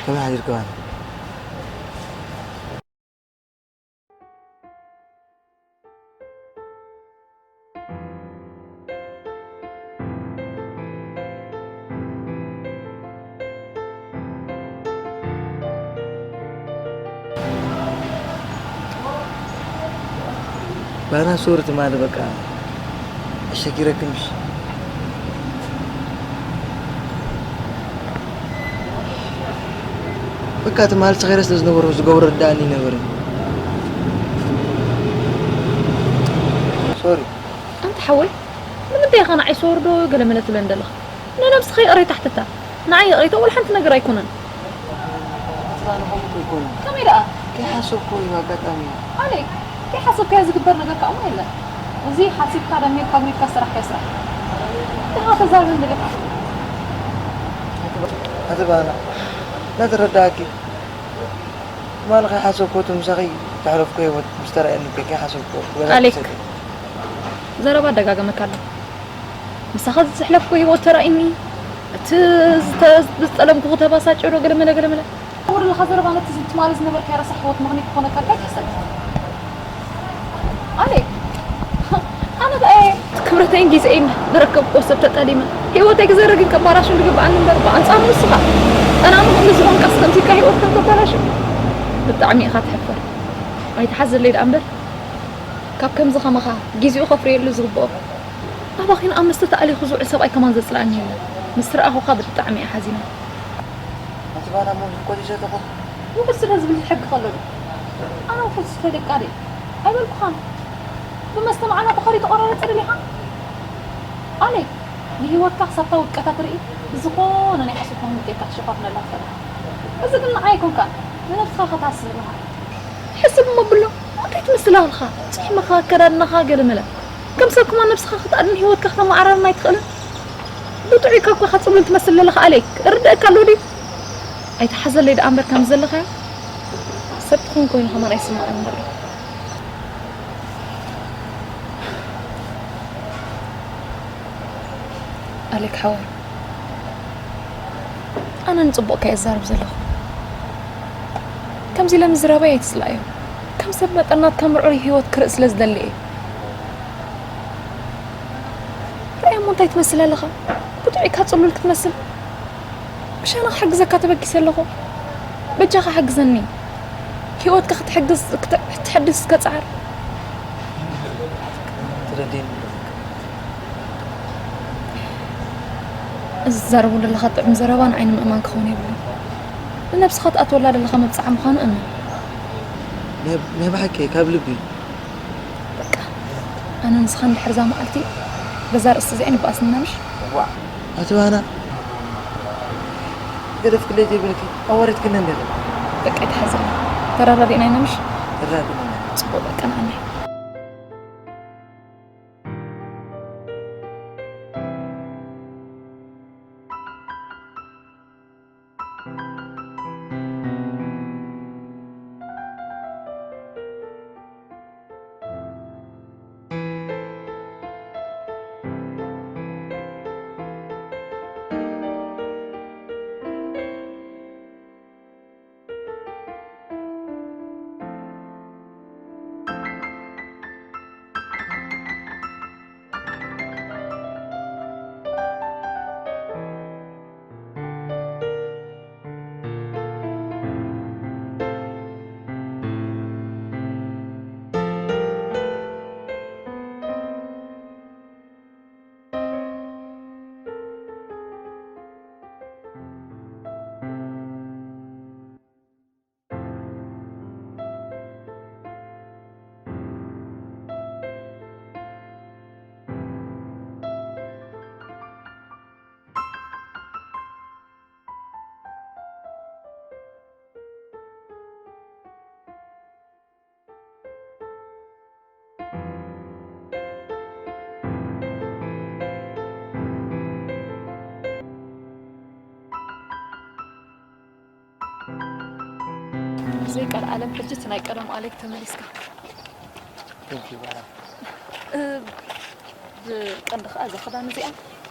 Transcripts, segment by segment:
ከመይ ሓዲርካ? ባና ሶሪ ትማሊ በቃ ኣሸጊረክንሽ። በቃ ትማሊ ሰኺረ ስለ ዝነበርኩ ዝገብሮ ርዳእኒ ነበረ። ሶሪ። ኣንታ ሓወይ፣ ንምንታይ ኢኻ ንዓይ ሶሪ ዶ ገለ መለ ትብለኒ ዘለኻ? ንነብስኻ ይቕሬታ ሕተታ። ንዓይ ይቕሬታ ወላ ሓንቲ ነገር ኣይኮነን። ኣስላን ሆም እኮ ይኮኑ። ከመይ ደኣ? ከይሓሰብኩ እዩ ኣጋጣሚ። ኣሌክ፣ ከይሓሰብካዮ ዝግበር ነገር ከኣ እውን የለን። እዚ ሓሲብካ ደሚርካ ኣጉሪድካ ዝሰራሕካዮ ስራሕ። ደሓ ተዛረበኒ ደለካ። ኣቲ ባና፣ ናተረዳእኪ። ትማሊ ከይሓሰብኩ እቲ ምሳኺ ዘሕለፍኩ ህይወት ምስ ተራእየኒ እኮ ከይሓሰብኩ ገዛ ኣሌክ፣ ተሰደ። ዘረባ ኣደጋገመካ ኣሎ። ምሳኻ ዝሕለፍኩ ህይወት ተራእዩኒ። እቲ ዝተ-፣ ዝጠለምኩ ተባሳጭ ዶ ገለመለ ገለመለ። ወርልኻ ዘረባ ነቲ ትማሊ ዝነበርካዮ ረሳሕ ህይወት ምኽንያት ክኾነካ እንታይ ትሕሰብ? ኣሌ፣ ኣነ ከኣ ክብረተይን ግዜየይን ዝረከብክዎ ሰብ ተጠሊመ ህይወተይ ክዘርግን ከባላሽን ዝግብኣኒ እምበር ብኣንጻሩ ንስኻ ጠላሚ ከምዚ ዝኾንካስ ከምዚ ኢልካ ህይወትካ ተባላሹ። ብጣዕሚ ኢኻ ትሕፈር። ኣይትሓዘለይ ደኣ እምበር ካብ ከምዚ ከማኻ ግዜኡ ከፍርየሉ ዝግብኦ ኣባኺን ኣብ መስተ ተኣሊኹ ዝውዕል ሰብኣይ ከማን ዘጽልኣኒ የለን። ምስ ረኣኹኻ ብጣዕሚ እየ ሓዚነ። ኣቲ ባና፣ እሞ ውሑድ ቆጺሰ ተኾ? ውሑድ ስለ ዝብል ሕጊ ከሎ ዶ? ኣነ ውሑድ ዝስተ ደቃ ድየ? ኣይበልኩኻን። ብመስተ መዓና ብኸሪ ተቆራረጸ ደሊኻ? ኣሌ፣ ንህይወትካ ክሳብታ ውድቀታ ትርኢ፣ ብዝኾነ ናይ ሓሶት መህንጢርካ ትሸፋፍነላ ትፈልጥ። እዚ ግን ንዓይ ኣይኮንካን፣ ንነብስኻ ኢኻ ትሃስስ ዘለኻ። ሕስብ እሞ ብሎ፣ እንታይ ትመስል ኣለኻ? ጭሕምኻ፣ ኣከዳድናኻ፣ ገለመለ። ከም ሰብ ከማን ነብስኻ ከተኣድን ህይወትካ ከተመዓራርን ኣይትኽእልን? ብጥዑይ ካብ ኮኻ ጽሉል ትመስል ዘለኻ ኣሌክ፣ እርደአካ ኣሎ ድዩ? ኣይትሓዘለይ ደኣ እምበር ከምዚ ዘለኻዮ። ሰብ ትኹን ኮይኑ ከማን ኣይስማዕን ዘሎ። ኣሌክ ሓወይ፣ ኣነ ንጽቡቕካ እየ ዝዛረብ ዘለኹ። ከምዚ ኢለ ምዝራበይ ኣይትጽላእዮ። ከም ሰብ መጠን ናትካ ምዕሩይ ህይወት ክርኢ ስለ ዝደሊ እየ። ርኣይ እሞ እንታይ ትመስል ኣለኻ? ብጥዑይካ ጽሉል ክትመስል። ብሻና ክሕግዘካ ተበጊሰ ኣለኹ። በጃኻ ሓግዘኒ። ህይወትካ ክትሕግዝ፣ ክት-፣ ክትሕድስ እስከ ጸዓር። ትረድእኒ ዶ? እዚ ትዛረቦ ዘለኻ ጥዑም ዘረባ ንዓይ ንምእማን ክኸውን የብሉን። ንነብስኻ ትኣትወላ ዘለኻ መብጽዓ ምዃኑ እመን። ናይ፣ ናይ ብሓቂ ካብ ልቢ። በቃ፣ ኣነ ንስኻ እንድሕር እዛ መዓልቲ በዛ ርእሲ እዚኣ ንበኣስ ኢና ምሽ? ዋእ፣ ኣቲ ባና፣ ገደፍክለይ ዘይብልኪ ኣዋሪድክኒ እንዴ? በቃ፣ ኣይትሓዝለይ። ተረዳዲእና ኢና ምሽ? ተረዳዲእና ኢና። ጽቡቕ፣ በቃ፣ ንዓኒ። ብዘይ ቀልዓለም ሕጂ እቲ ናይ ቀደም ኣሌክ ተመሊስካ። Thank you፣ ባራ። እ፣ ብቀንዲ ከኣ እዛ ክዳን እዚኣ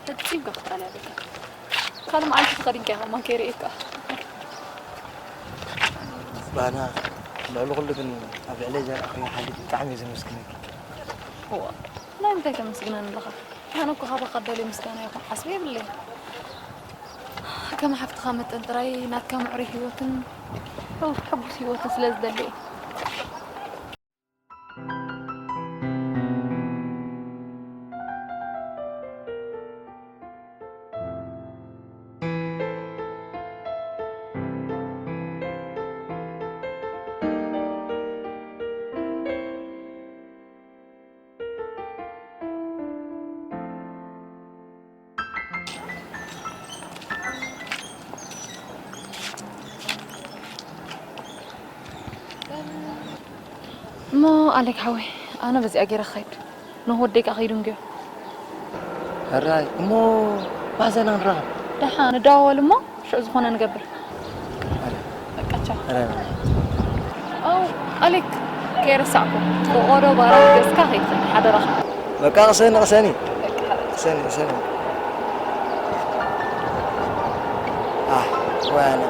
ፈጺምካ ክትጣልያ ኣለካ። ካልእ መዓልቲ ተኸዲንካ ኢኻ እሞ ከይርእየካ። ባና፣ ልዕሊ ኩሉ ግን ኣብ ልዕለይ ዘርኣኽዮ ሓልዮት ብጣዕሚ እየ ዘመስግነኪ። እዋ፣ ናይ ምንታይ ተመስግነኒ ኣለኻ? ኣነ እኮ ካባኻ ደልየ ምስጋና ይኹን ሓስበ የብለይን። ከም ሓፍትኻ መጠን ጥራይ ናትካ ምዕሩይ ህይወትን ሕጉስ ህይወትን ስለ ዝደሊ እየ። እሞ ኣሌክ ሓወይ፣ ኣነ በዚኣ ገይረ ክኸይድ፣ ንወደይ ከኣ ከይዱ እንግዮ። ሕራይ እሞ፣ ማዘና ንራኸብ። ደሓ ንደዋወል እሞ፣ ሽዑ ዝኾነ ንገብር። በቃ ቻው። ሕራይ። ኣው ኣሌክ፣ ከይረሳዕኩ፣ ቆቆዶ ባራት ገዝካ ከይትኸይድ ሓደራኻ። በቃ ቅሰኒ፣ ቅሰኒ። በቃ። ቅሰኒ፣ ቅሰኒ። ኣህ፣ ወይ ኣነ።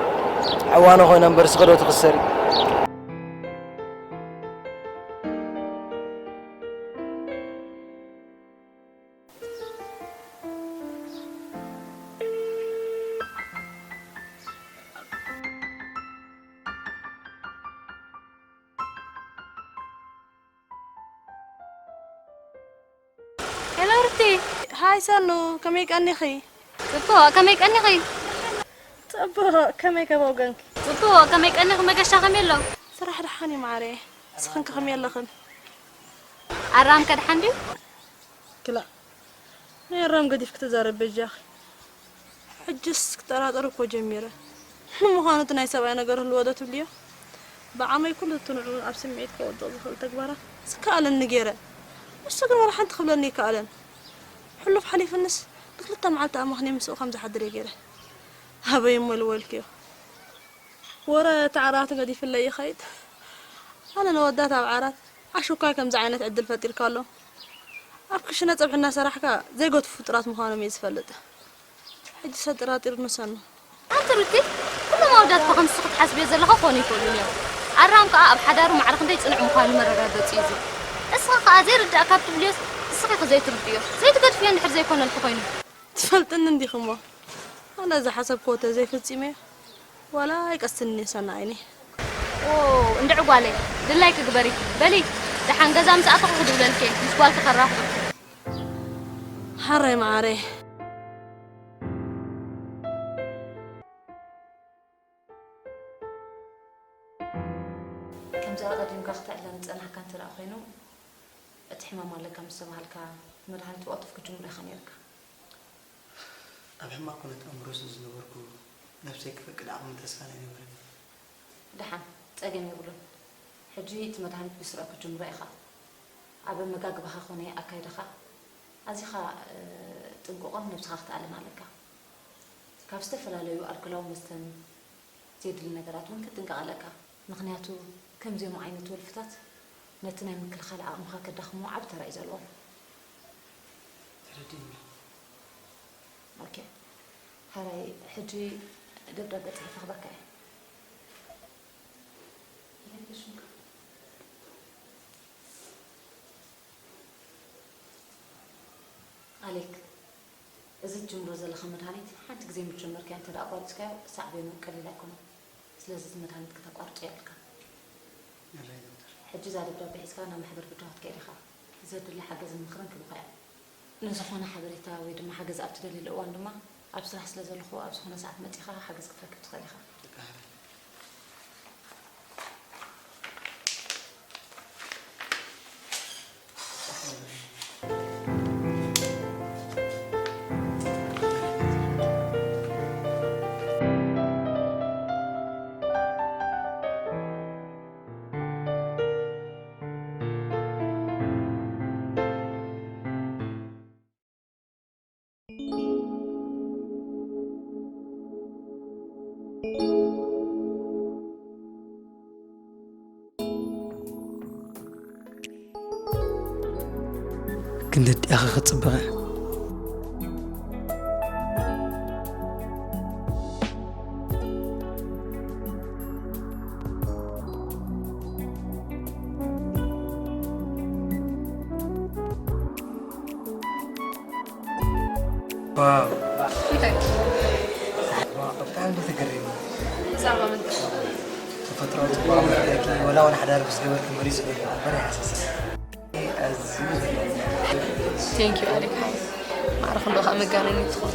ዕዋኖ ኮይነ እምበር ስኽዶ ትኽሰሪ። ሄሎ ሩቲ። ሃይ ሰኑ፣ ከመይ ቀኒኺ? ጽቡቕ፣ ከመይ ቀኒኺ? ጽቡቕ፣ ከመይ ከ ወገንኪ? ጽቡቕ፣ ከመይ ቀኒኺ? መገሻ ከመይ ኣሎ? ስራሕ ደሓን እዩ ማዓረየ። ንስኽን ከ ከመይ ኣለኽን? ኣራም ከ ደሓን ድዩ? ክላእ፣ ናይ ኣራም ገዲፍኪ ትዛረቢ በጃኺ። ሕጅስ ክጠራጠር እኮ ጀሚረ። ንምዃኑ እቲ ናይ ሰብኣይ ነገር ህልዎ ዶ ትብልዮ? ብዓመይ ኩሉ እቲ ንዕኡ ኣብ ስምዒት ከወድቕ ዝኽእል ተግባራት ዝከኣለኒ ገይረ። ንሱ ግን ዋላ ሓንቲ ክብለኒ ኣይከኣለን። ሕሉፍ ሓሊፉንስ ንክልተ መዓልቲ ኣማኽንየ ምስኡ ከም ዝሓድር እየ ገይረ። ኣበይ እሞ ኢልዎ ኢልክዮ? ወረ እቲ ዓራት ገዲፍለይ ይኸይድ። ኣነ ነወዳት ኣብ ዓራት ኣሽኳይ ከምዚ ዓይነት ዕድል ፈጢርካሎም። ኣብ ክሽነ ጸብሒ እናሰራሕካ ዘይገድፉ ፍጡራት ምዃኖም እየ ዝፈልጥ። ሕጂ ሰብ ጠራጢሩ ንሰኑ። ኣንቲ ሩቲ፣ ኩሎም ኣወዳት ብኸምዚ ክትሓስብዮ ዘለኻ ክኾኑ ይኽእሉን እዮም። ኣራም ከኣ ኣብ ሓዳሩ ማዕረ ክንደይ ጽኑዕ ምዃኑ መረጋገጺ እዩ እዚ። እስኻ ከኣ ዘይርድኣካ ክትብልዮስ እስኺ ኢኺ ዘይትርድእዮ። ዘይትገድፍዮ እንድሕር ዘይኮነልኪ ኮይኑ። ትፈልጥኒ እንዲኺ እሞ። ኣነ ዝሓሰብክዎ ተዘይፈጺመዮ ዋላ ኣይቀስንን እየ ሰናይኒ። ኦ፣ እንድዒ ጓለይ፣ ድላይኪ ግበሪ። በሊ፣ ደሓን ገዛ ምስ ኣተኹ ክድውለልኪ እየ፣ ምስ ጓልኪ ከራኽብኪ። ሓራይ መዓረይ። ከምዚ ኣቐዲምካ ክተዕልለን ዝጸናሕካ እንተ ደኣ ኮይኑ፣ እቲ ሕማም ኣለካ ምስ ተባሃልካ፣ መድሃኒት ብቐልጡፍ ክትጅምሮ ኢኻ ነይርካ። ኣብ ሕማቕ ኩነት ኣእምሮ ስለ ዝነበርኩ፣ ነብሰይ ክፈቅድ ዓቕምን ተስፋን ኣይነበረንን። ደሓን፣ ጸገም የብሉን። ሕጂ እቲ መድሃኒት ብስሩዕ ክትጅምሮ ኢኻ። ኣብ ኣመጋግባኻ ኮነ ኣካይዳኻ ኣዚኻ፣ እ፣ ጥንቁቕን ነብስኻ ክትኣልን ኣለካ። ካብ ዝተፈላለዩ ኣልኮላዊ መስተን ዘየድሊ ነገራት እውን ክትጥንቀቕ ኣለካ። ምኽንያቱ ከምዚኦም ዓይነት ወልፍታት ነቲ ናይ ምክልኻል ዓቕምኻ ከዳኽምዎ ዓቢ ተራ እዩ ዘለዎም። ተረዲእኒ። ኦኬ። ሕራይ፣ ሕጂ ደብዳበ ጽሒፈ ክበካ እየ። ኣሌክ፣ እዚ ትጅምሮ ዘለኻ መድሃኒት ሓንቲ ግዜ ምስ ጀመርካዮ እንተ ደኣ ኣቋሪጽካዮ፣ ሳዕቤኑ ቀሊል ኣይኮነን። ስለዚ እቲ መድሃኒት ከተቋርጾ የብልካን። ሕጂ እዛ ደብዳበ ሒዝካ ናብ ማሕበር ብድሆ ክትከይድ ኢኻ። ዘድሊ ሓገዝን ምኽርን ክህቡኻ እዮም። ንዝኾነ ሓበሬታ ወይ ድማ ሓገዝ ኣብ ትደልየሉ እዋን ድማ፣ ኣብ ስራሕ ስለ ዘለኹ፣ ኣብ ዝኾነ ሰዓት መጺኻ ሓገዝ ክትረክብ ትኽእል ኢኻ። እንድዲኣኺ ክጽብቐ። ዋው። እንታይ? ዋው፣ ብጣዕሚ እንደ ተገረመ። ብዛዕባ ምንታይ? ተፈጥሮ ጽቡቕ ምርኢትኪ፣ ወላ ወላ ሓዳር ምስ ገበርኪ መሪጹ ዘሎ እምበር ይሓስስ። ኣዝዩ ዘገርም። Thank you ኣሌክ ሓወይ። ማዕረ ክንዶ ከኣ መጋነኒ ትኾን።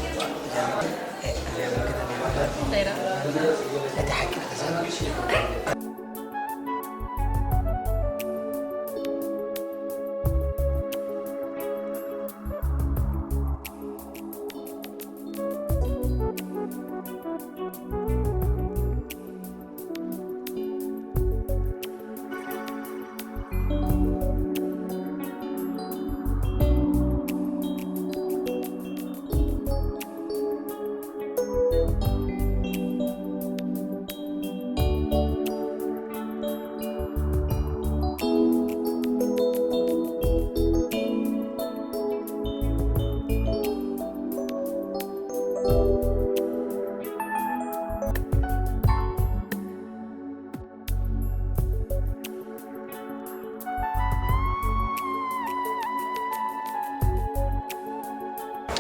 እንታይ ደኣ? እቲ ሓቂ ተዛረብ።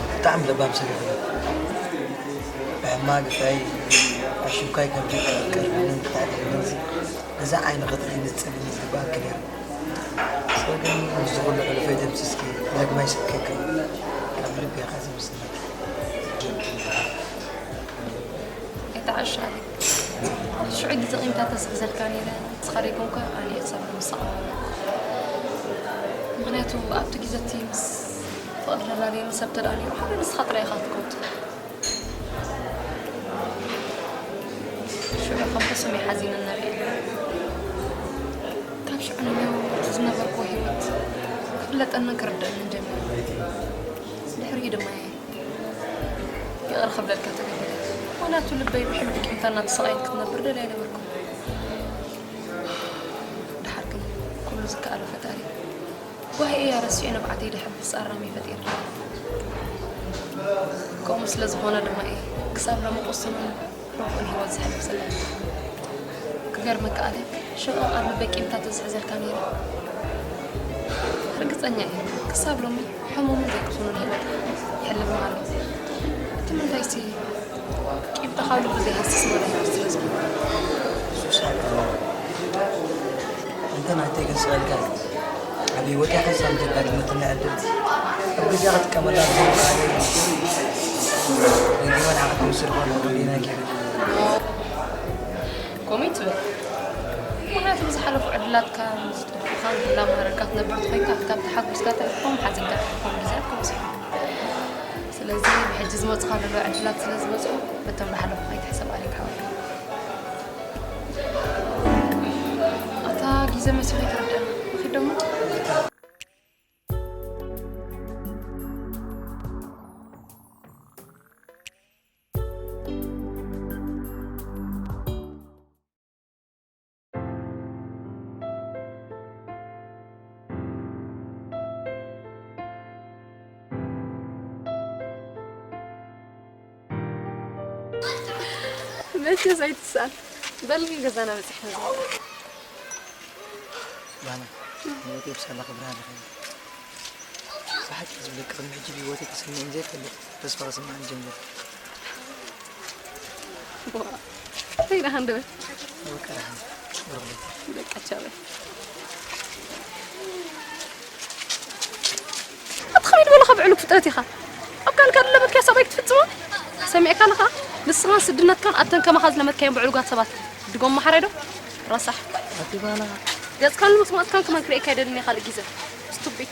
ብጣዕሚ ለባም ሰብ ኢኺ። ብሕማቕ ግፋይ ኣሽንኳይ ከም ጀካ ቀርብንን ብታዕቲ ሕመንሲ ነዛ ዓይኒ ክትርኢ ንጽብን ዝግባኣኪ ነይሩ። ሰው ግን ምስዚ ኩሉ ሕሉፈይ ደምሲስኪ ዳግማይ ሰኪዕኪ ካብ ልቢ ኢኻ ዘመስግነኪ። ኣይተዓሻሊ። ሽዑ ግዜ ቂምታ ተዝሕዘልካ ነይረ፣ ንስኻ ደይኮንካ ኣነ እየ ክሳብ ሎሚ ዝሰቐለ። ምኽንያቱ ኣብቲ ግዜ እቲ ምስ ፍቕሪ ተላለየኒ ሰብ ተደኣ ነይሩ፣ ሓደ ንስኻ ጥራይ ኢኻ ትከውት። ሽዑ ከም ሕሱም እየ ሓዚነ ነይረ። ካብ ሽዑ ንኔው እቲ ዝነበርክዎ ህይወት ክፍለጠንን ክርደኣንን ጀሚሩ። ድሕሪኡ ድማ እየ ይቕረ ክብለልካ ተገዲደ። ምኽንያቱ ልበይ ብሕሉፍ ቂምታ እናተሰቓየት ክትነብር ደልየ ኣይነበርኩን። ደሓር ግን ኩሉ ዝከኣሎ ፈጣሪ ጓሂ እያ ረሲዑ ንብዓተይ ደሕብስ ኣራሚ ፈጢርና። ከምኡ ስለ ዝኾነ ድማ እየ ክሳብ ሎሚ ቅሱንን ርሑቕን ህይወት ዘሕልፍ ዘለኹ። ክገርመካ ኣሌክ፣ ሽዑ ኣብ ልበይ ቂምታ ተዝሕዘልካ ነይረ። ርግጸኛ እየ ክሳብ ሎሚ ሕሙምን ዘይቅሱንን ህይወት ይሕልፍ ኣሎ። እቲ ምንታይሲ ቂምታ ካብ ልቢ ዘይሃስስ ማለት እዩ ስለ ዝኾነ። ሱስ ሓቂ ኣለዎ። እንተ ናተይ ግን ስቕ ኢልካ ኣብ ህይወተይ ሓንሳብ ዘጋጠመትኒ ዕድል ኣብ ግዜኣ ክጥቀመላ ብዘይምኽኣለይ፣ ደጊመ ንዓኺ ክምስል ከለኹ ህሊናይ ከይረድእ። ከምኡ እዩ ትብል። ምኽንያቱ ብዝሓለፉ ዕድላትካ ምስ ጥቡቕኻን ዝላማረካ ትነብር ተኾይንካ፣ ካብቲ ሓጎስካ ተሪፍካ ሓዘንካ ተሪፍካ ግዜያት ክበዝሑ። ስለዚ ብሕጂ ዝመጹኻ ዘለዉ ዕድላት ስለ ዝመጹ፣ በቶም ዝሓለፉ ከይትሕሰብ ኣሌክ ሓወይ። ኣታ ግዜ መሲሉ ኣይተረድኣኒ። ንኺድ ደሞ። መቸስ ኣይትስኣን። በል ግን ገዛና በጺሕና ዘለና። ባና፣ ህይወተይ ብሳላኺ ብርሃን ረኺበ። ብሓቂ ዝብለኪ፣ ቅድሚ ሕጂ ብህይወተይ ተሰሚዑኒ ዘይፈልጥ ተስፋ ክስምዓኒ ጀሚሩ። ዋ፣ እንታይ ኢኻ ክንደበት? በቃ ደሓን፣ ብሩኽ ለይቲ። በቃ ቻው በል። ኣቲ ከመይ ዝበልኻ ብዕሉግ ፍጥረት ኢኻ? ኣብ ካልካ ዝለመድካዮ ሰብኣይ ክትፍጽሞ? ሰሚዕካ ኣለኻ? ንስኻን ስድነትካን ኣብተን ከማኻ ዝለመድካዮም ብዕሉጋት ሰባት ድጎም መሓራይ ዶ? ረሳሕ። ኣቲ ባና። ገጽካን ልምስማጽካን ከማን ክርእየካ ኣይደልን እየ ካልእ ግዜ። ስቱፒድ።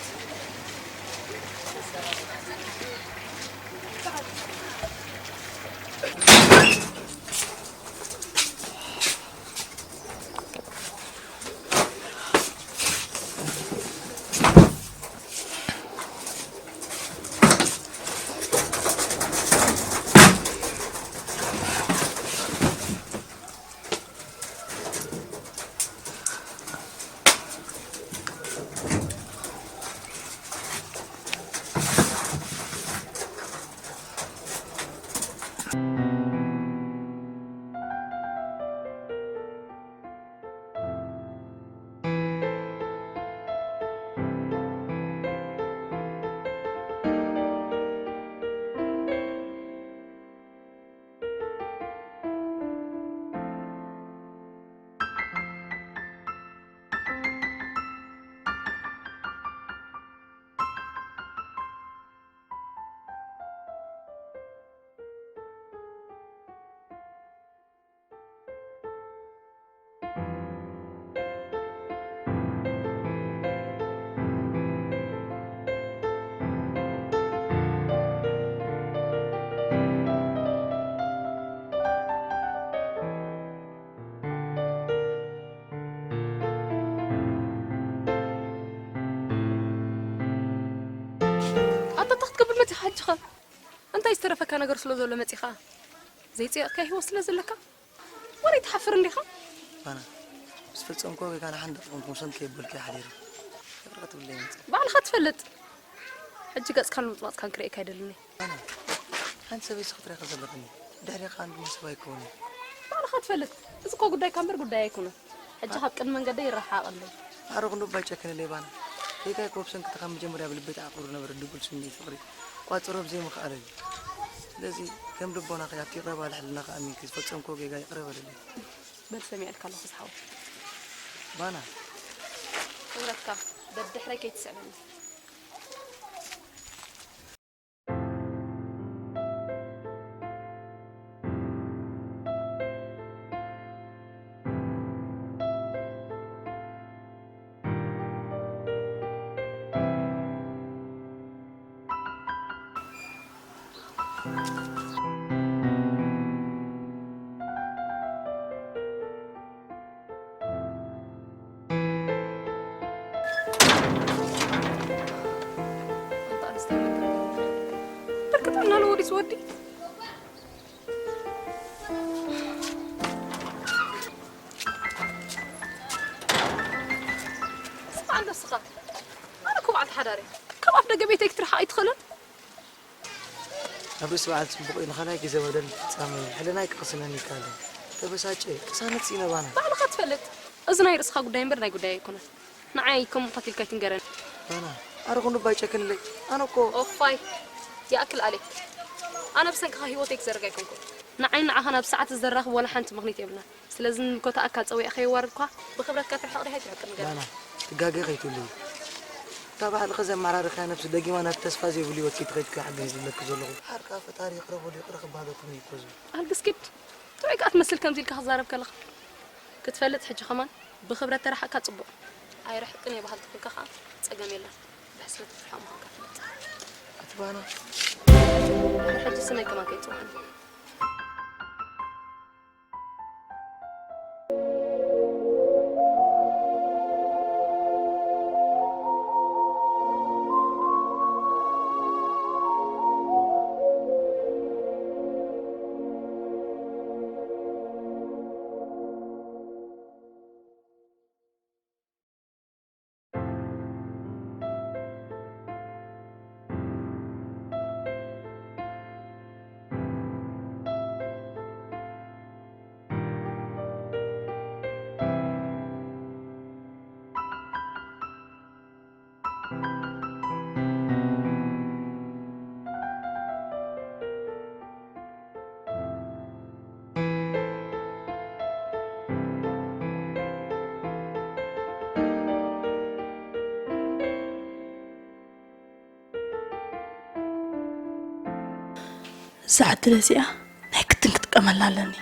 ኣታ እንታይ ክትገብር መጺኻ ሕጂ ኸ? እንታይ ዝተረፈካ ነገር ስለ ዘሎ መጺኻ? ዘይጸየቕካ ህይወት ስለ ዘለካ? ወላ ይትሓፍር እንዲኻ? ኣነ ምስ ፈጸምኩ ጌጋ ንሓንቲ ደቂቕ እውን ሰምከ የበልኩ ሓዲረ። ይቕረ ክትብለይ መጸ። ባዕልኻ ትፈልጥ። ሕጂ ገጽካ ንምጽማጽካ ክርእየካ ኣይደልን እየ። ኣነ ሓንቲ ሰበይቲ ክትሪኻ ዘለኽኒ። ድሕሪኻ ኣንድሞ ሰብ ኣይከውንን። ባዕልኻ ትፈልጥ። እዚ እኮ ጉዳይካ እምበር ጉዳይ ኣይኮነን። ሕጂ ካብ ቅድሚ መንገደይ ይረሓቕ ኣለይ። ማዕረ ክንዱ እባ ኣይጨክንለይ ባና። ጌጋይ እኮ ብሰንክቲ ካብ መጀመርያ ብልበይ ተዓቑሩ ነበረ ድጉል ስምዒት ፍቕሪ ቋጽሮ ብዘይምኽኣለይ። ስለዚ ከም ልቦናኺ ኣብቲ ይቕረ ባል ሕልናኺ ኣሚንኪ ዝፈጸምክዎ ጌጋ ይቕረ በልለይ። በል ሰሚዐልካ ኣለኹ ዝሓወይ። ባና። ክብረትካ ደድሕረይ ከይትስዕበኒ። ኣንታ ኣንስታይ መግረም። ብርግጽ እና ለወዲስ ወዲ። ስማዕ እንዶ ንስኻ። ኣነ እኮ በዓልቲ ሓዳር እየ። ካብ ኣፍ ደገ ቤተይ ክትርሓቕ ኣይትኽእልን? ኣብ ርእሲ በዓል ጽቡቕ እዩ፣ ንኻልኣይ ግዜ በደል ምፍጻመይ ሕልናይ ክቕስነኒ ይከኣል እዩ። ተበሳጭየ፣ ቅሳነት ስኢነ ባና። ባዕልኻ ትፈልጥ። እዚ ናይ ርእስኻ ጉዳይ እምበር ናይ ጉዳይ ኣይኮነን። ንዓይ ከምኡ ቀቲልካ ኣይትንገረኒ። ባና፣ ኣረ ክንዱ እባ ኣይጨክንለይ። ኣነ እኮ ኦፋይ፣ ይኣክል ኣሌክ። ኣነ ብሰንክኻ ህይወተይ ክዘርግ ኣይኮንኩን። ንዓይ ንዓኻን ኣብ ሰዓት ዘራኽብ ዋላ ሓንቲ ምኽኒት የብልናን። ስለዚ ንብኮታ ኣካል ጸዊዐ ከየዋረድኳ ብኽብረት ከትርሕቕ ዲኻ ኣይትርሕቕ ንገረኒ። ባና፣ ትጋገ ከይትብሊ። እታ ባዕልኺ ዘመዓራረኽያ ነብሲ ደጊማ ናብ ተስፋ ዘይብሉ ህይወት ከይትኸይድ ክሕግዝ ዝብለኪ ዘለኹ። ሓርካ ፈጣሪ ይቕረ በሉ ይቕረ ክበሃለኩም እዩ እኮ እዚ። ኣልግስ ኪድ፣ ጥዑይ ከኣ ትመስል ከምዚ ኢልካ ክትዛረብ ከለኻ። ክትፈልጥ ሕጂ ከማን ብኽብረት ተረሓቕካ ጽቡቕ። ኣይርሕቕን እየ በሃልቲ ኮንካ ከኣ ጸገም የለን። ብሕስረት ትፍርሖ ምዃንካ ፍለጥ። ኣቲ ባና። ሕጂ ስመይ ከማን ከይትጽውዓኒ። እዛ ዕድል እዚኣ ናይ ግድን ክጥቀመላ ኣለኒ።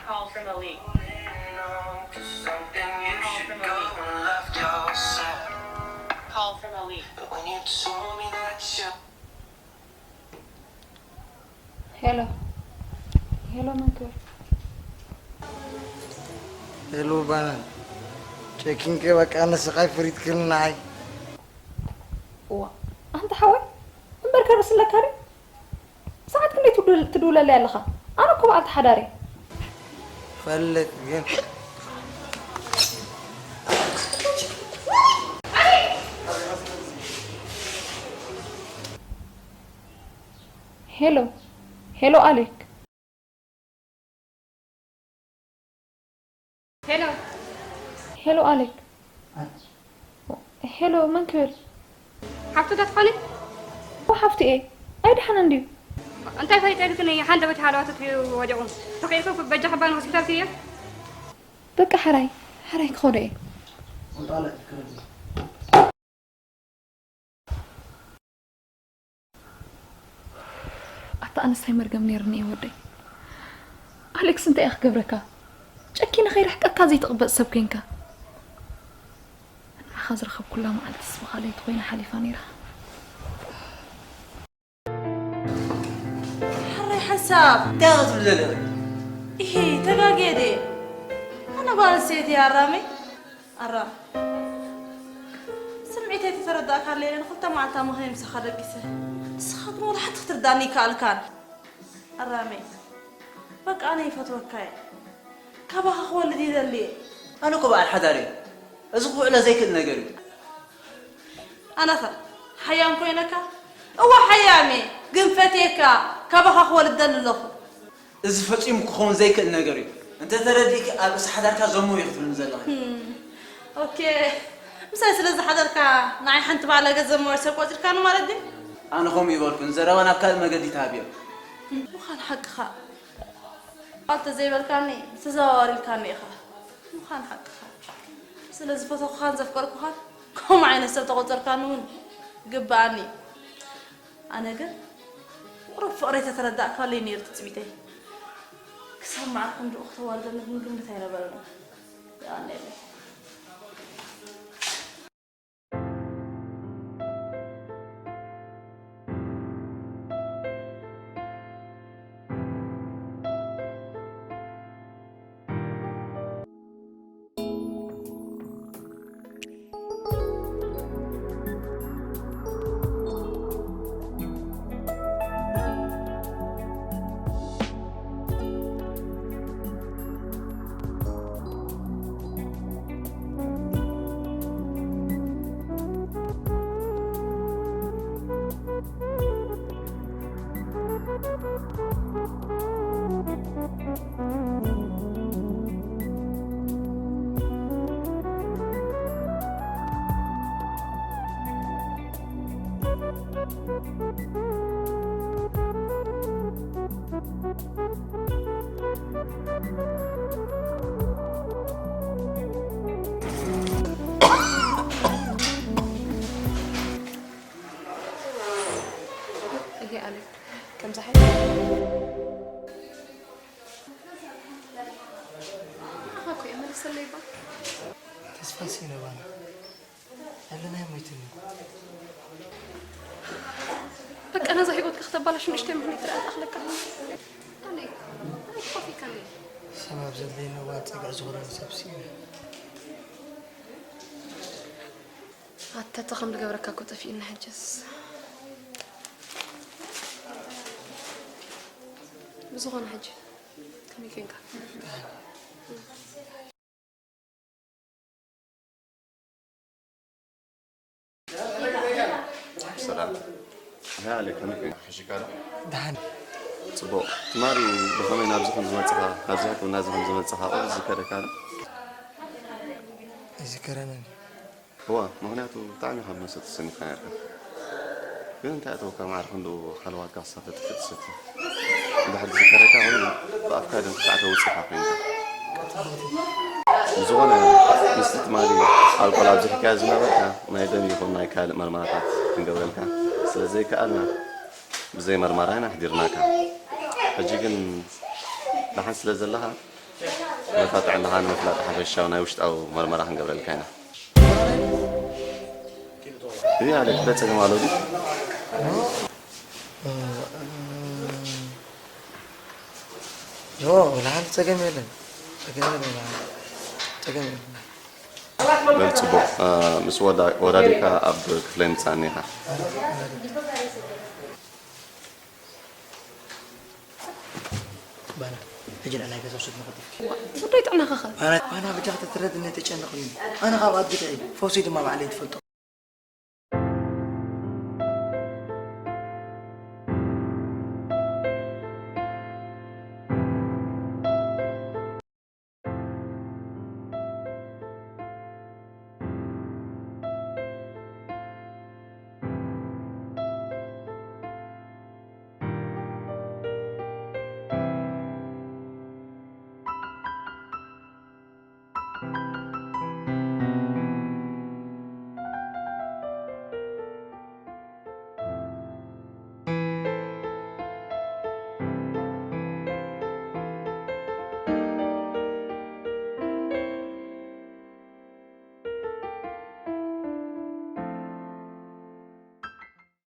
Call from Elite. Call from Elite. ሄሎ፣ ሄሎ፣ መን ክብል? ሄሎ፣ ባና። ጨኪንከ በቃ ንስኻይ ፍሪት ክልናይ። እዋ፣ ኣንታ ሓወይ፣ እምበር ከርስ ኣለካ ድዩ? ሰዓት ክንደይ ትድውል-፣ ትድውለለይ ኣለኻ? ኣነ እኮ በዓልቲ ሓዳር እየ። ፈልጥ ግን። ሄሎ፣ ሄሎ ኣሌክ። ሄሎ። ሄሎ ኣሌክ። ሄሎ መን ክብል? ሓፍቱ ዶ ትኾኒ? እወ ሓፍቱ እየ። ኣይደሓነን ድዩ? እንታይ ፈሊጠ ኢልክኒ? ሓንደበት ሃለዋተት እዩ ወዲቑ። ተኺእልኩ በጃ ክባ ንሆስፒታል ክድዮ? በቃ ሕራይ፣ ሕራይ ክኸዶ እየ። ኣታ ኣነስ ታይ መርገም ነይርኒ እየ ወደይ። ኣሌክስ እንታይ እየ ክገብረካ? ጨኪነ ከይርሕቀካ ዘይትቕበጽ ሰብ ኮንካ። ንዓኻ ዝረኸብኩላ መዓልትስ ብኻ ለይቲ ኮይና ሓሊፋ ነይራ። ሕራይ ሓንሳብ። እንታይ ክትብሊ ዘለኺ? ኢሂ፣ ተጋግየ ድየ? ኣነ ጓል ኣንስተይቲ እየ ኣራመይ። ኣራ፣ ስምዒተይ ተተረዳእካ ኣለየ ንክልተ መዓልታ መኸይ ምሳኻ ደቂሰ። ንስኻ ግን ወላ ሓንቲ ክትርዳእኒ ይከኣልካን። ኣራመይ፣ በቃ ኣነ ይፈትወካ እየ። ካባኻ ክወልድ ይደሊ እየ። ኣነ እኮ በዓል ሓዳር እየ። እዚ ክውዕሎ ዘይክእል ነገር እዩ። ኣነኸ ሓያም ኮይነካ? እወ ሓያም እየ፣ ግን ፈትየካ ካባኻ ክወልድ ደሊ ኣለኹ። እዚ ፈጺሙ ክኸውን ዘይክእል ነገር እዩ። እንተ ተረዲእኪ ኣብ ርእሲ ሓዳርካ ዘሞ እዩ ክትብልኒ ዘለኺ። ህም፣ ኦኬ። ምሳይ ስለ ዝሓደርካ ንዓይ ሓንቲ ባለገ ዘሞ ሰብ ቆጺርካኒ ማለት ድዩ? ኣነ ከምኡ ይበልኩ፣ ንዘረባ ናብ ካልእ መገዲ ተሃብዮ። ምዃን ሓቅኻ። ቃል ተዘይበልካኒ ብተዘዋዋሪ ኢልካኒ ኢኻ። ምዃን ሓቅኻ። ስለ ዝፈተኹኻን ዘፍቀርኩኻን ከምኡ ዓይነት ሰብ ተቖጸርካኒ እውን ግብኣኒ። ኣነ ግን ቁሩብ ፍቕረይ ተተረዳእካለይ ነይሩ ትጽቢተይ። ክሳብ መዓር ክንድኡ ክተዋልደኒ ግን ግምት ኣይነበረንን። የቐንየለይ። እሄ ኣሌክ፣ ከምዛ ሓይሊ ኣኻ እኮ እየ መለሰለይ እባ። ተስፋ ሲነባና። ኣለና ሞይትኒ። በቃ ነዛ ህይወትካ ክተባላሹ ንእሽተይ ምኽንያት ትረኣ ትኣኽለካ። ኣነ፣ ኣነ ኮፊ ካኒ። ሰብ ኣብ ዘድለየኒ እዋን ጸግዒ ዝኾነኒ ሰብ ስኢነ። ኣታ፣ እታ ከም ዝገብረካ እኮ ጠፊእና ሕጅስ። ብዝኾነ ሕጂ ከመይ ኮንካ? ሰላም። ኣያ ኣሌክ፣ ከመይ ኮይንካ? ሕሽካ ዶ? ደሓን። ጽቡቕ። ትማሊ ብኸመይ ናብዚ ከም ዝመጽኻ፣ ናብዚ ሕክምና እዚ ከም ዝመጽኻ ቁሩብ ዝዝከረካ ዶ? ኣይዝከረንን። እዋ፣ ምኽንያቱ ብጣዕሚ ካብ መስተ ተሰኒፍካ ነርካ። ግን እንታይ ኣተወካ ማዕረ ክንድኡ ሓለዋትካ ክሳብ ተጥፍእ ትሰቲ? እንድሕር ዝዝከረካ ኮይኑ ብኣፍካ ደም ክሳዕ ተውጽእካ ኮይንካ። ብዝኾነ ምስቲ ትማሊ ኣልኮል ኣብዚሕካዮ ዝነበርካ ናይ ደም ይኹን ናይ ካልእ መርመራታት ክንገብረልካ ስለ ዘይከኣልና ብዘይ መርመራ ኢና ኣሕዲርናካ። ሕጂ ግን ደሓን ስለ ዘለኻ ነታ ጥዕናኻ ንምፍላጥ ሓፈሻዊ ናይ ውሽጣዊ መርመራ ክንገብረልካ ኢና። እያ ኣሌክ፣ እንታይ ጸገም ኣሎ ድዩ? ኖ፣ ወላ ሓንቲ ጸገም የለን። ጸገም የለን፣ ወላ ሓንቲ ጸገም የለን። በል ጽቡቕ፣ እ፣ ምስ ወዳ-፣ ወዳዲካ ኣብ ክፍለይ ምጻእኒ ኢኻ። ባና፣ ሕጂ ንዕናይ ገዛ ውሰድ ንኸትፍ። ጉዳይ ጥዕናኻ ኸ? ባና፣ ባና፣ በጃኻ ተትረድኒ ተጨነቕኒ። ኣነ ካብ ኣድግደ እየ። ፈውሲ ድማ ባዕለይ ትፈልጦ።